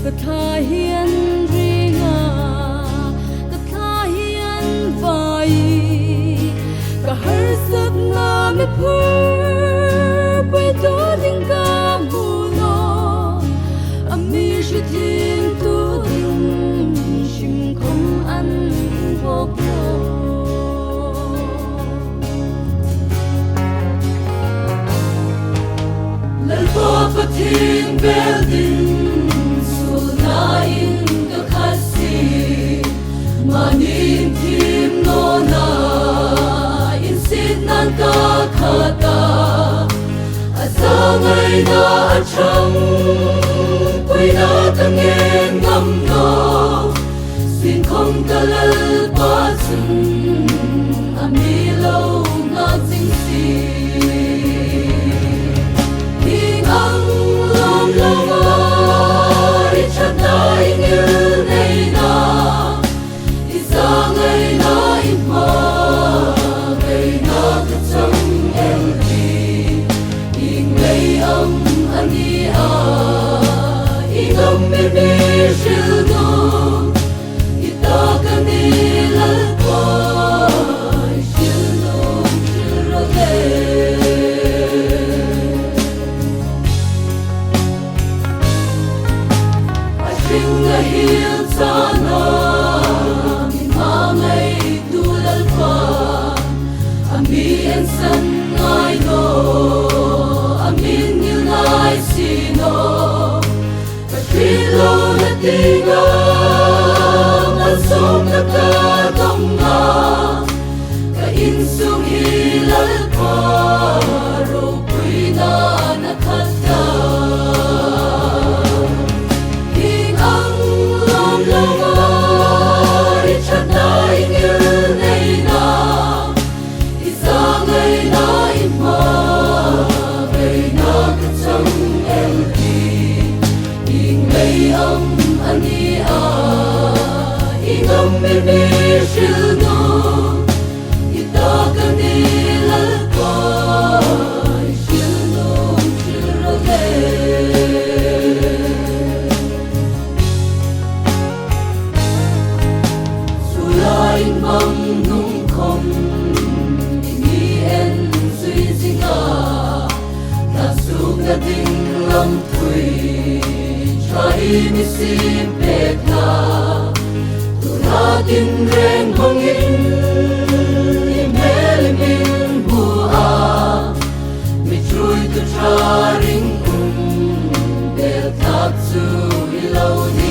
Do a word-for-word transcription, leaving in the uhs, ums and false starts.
Ka thla hi an ring a, ka thla hi an vai, ka harsatna mi phur pei tu ding ka hmu naw, a mi hriet thiem tu ding hrim khawm an bawk naw. Lalpa Pathien bel ding suolna in ka khat si, mani inthim nawna insietnain ka khat a, a zangaina a ṭhangpuina ka ngen ngam naw, sien khawm ka Lalpa chun a mi lo ngak zing si. Hieng ang lawm lawma i ṭhatna i ngilneina, i zangaina i hmangaina ka chang el hi, ieng lei am a ni a, ieng am i mi hril naw, i ta ka ni Lalpa, i hril nuom hril ro le. A hring a hiel chana mi hmangaitu Lalpa, a mi ensan ngai naw, a mi ngil ngai si naw. Ka hriet lona dinga malsawmna ka dong a, ka insung hi Lalpa ropuinain a khat ta. Hieng ang lawm lawma i ṭhatna i ngilneina, i zangaina i hmangaina ka chang el hi, ieng lei am a ni a, ieng am i mi hril naw, i ta ka ni Lalpa, i hril nuom hril ro le. Suolna inhmang hnung khawm i mi en zui zing a, hnam sukna ding lampui ṭha i mi siem pek a, tuta tinreng hmangin i hmel i mi hmu a, mi ṭhuoitu ṭha ring um bel tak chu i lo ni.